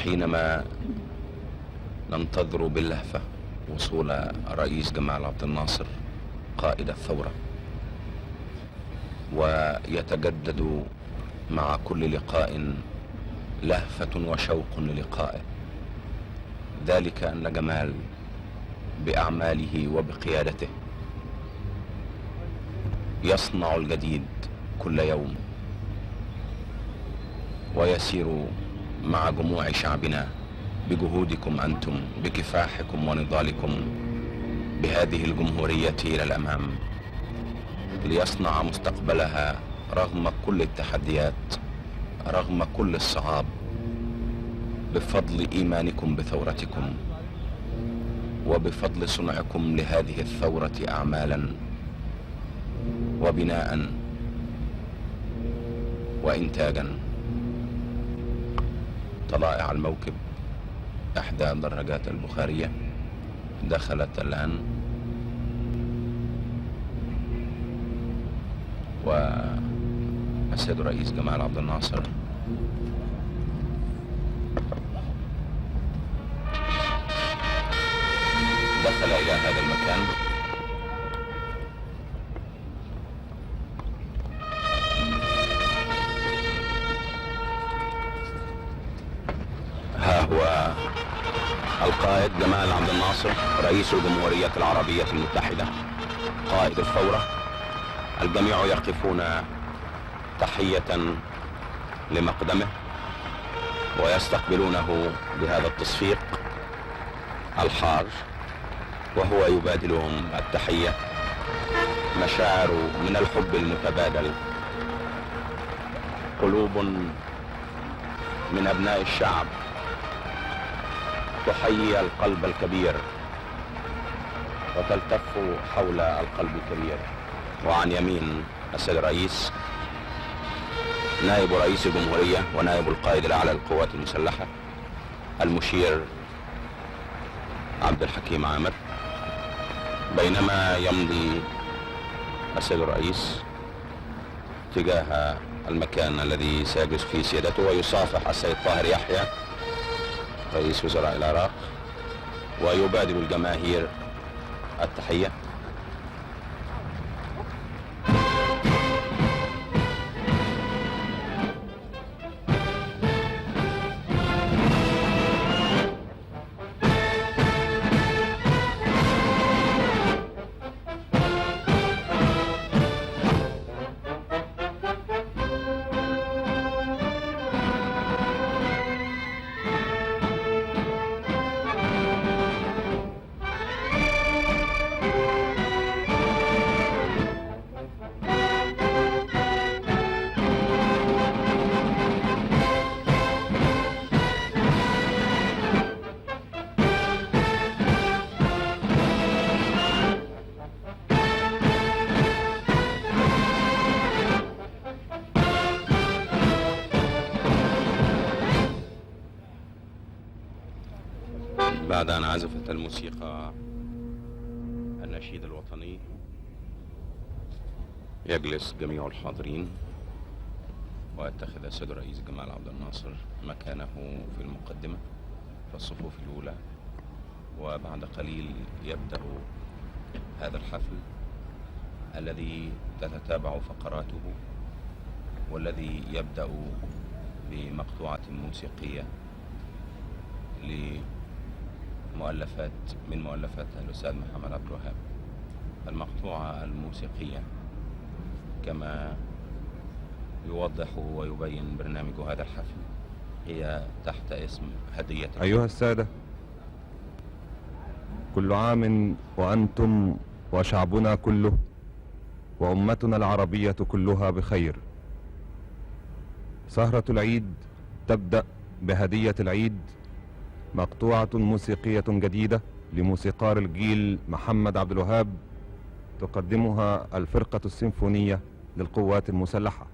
حينما ننتظر باللهفة وصول الرئيس جمال عبد الناصر قائد الثورة، ويتجدد مع كل لقاء لهفة وشوق للقائه، ذلك أن جمال بأعماله وبقيادته يصنع الجديد كل يوم، ويسير مع جموع شعبنا بجهودكم أنتم، بكفاحكم ونضالكم بهذه الجمهورية إلى الأمام، ليصنع مستقبلها رغم كل التحديات، رغم كل الصعاب، بفضل إيمانكم بثورتكم وبفضل صنعكم لهذه الثورة أعمالا وبناء وإنتاجا. طلائع الموكب إحدى الدراجات البخارية دخلت الآن، والسيد الرئيس جمال عبد الناصر دخل إلى هذا المكان. ها هو القائد جمال عبد الناصر رئيس الجمهورية العربية المتحدة قائد الثورة. الجميع يقفون تحية لمقدمه ويستقبلونه بهذا التصفيق الحار، وهو يبادلهم التحية. مشاعر من الحب المتبادل، قلوب من أبناء الشعب تحيي القلب الكبير وتلتف حول القلب الكبير. وعن يمين السيد الرئيس نائب رئيس الجمهورية ونائب القائد الأعلى للقوات المسلحة المشير عبد الحكيم عامر، بينما يمضي السيد الرئيس تجاه المكان الذي سيجلس فيه سيادته ويصافح السيد طاهر يحيى رئيس وزراء العراق ويبادل الجماهير التحية. بعد أن عزفت الموسيقى النشيد الوطني يجلس جميع الحاضرين، ويتخذ السيد الرئيس جمال عبد الناصر مكانه في المقدمة في الصفوف الأولى. وبعد قليل يبدأ هذا الحفل الذي تتتابع فقراته، والذي يبدأ بمقطوعة موسيقية مؤلفات من مؤلفات الأستاذ محمد عبد الوهاب. المقطوعة الموسيقية كما يوضح ويبين برنامج هذا الحفل هي تحت اسم هدية. أيها السادة، كل عام وأنتم وشعبنا كله وأمتنا العربية كلها بخير. سهرة العيد تبدأ بهدية العيد، مقطوعة موسيقية جديدة لموسيقار الجيل محمد عبد الوهاب تقدمها الفرقة السيمفونية للقوات المسلحة.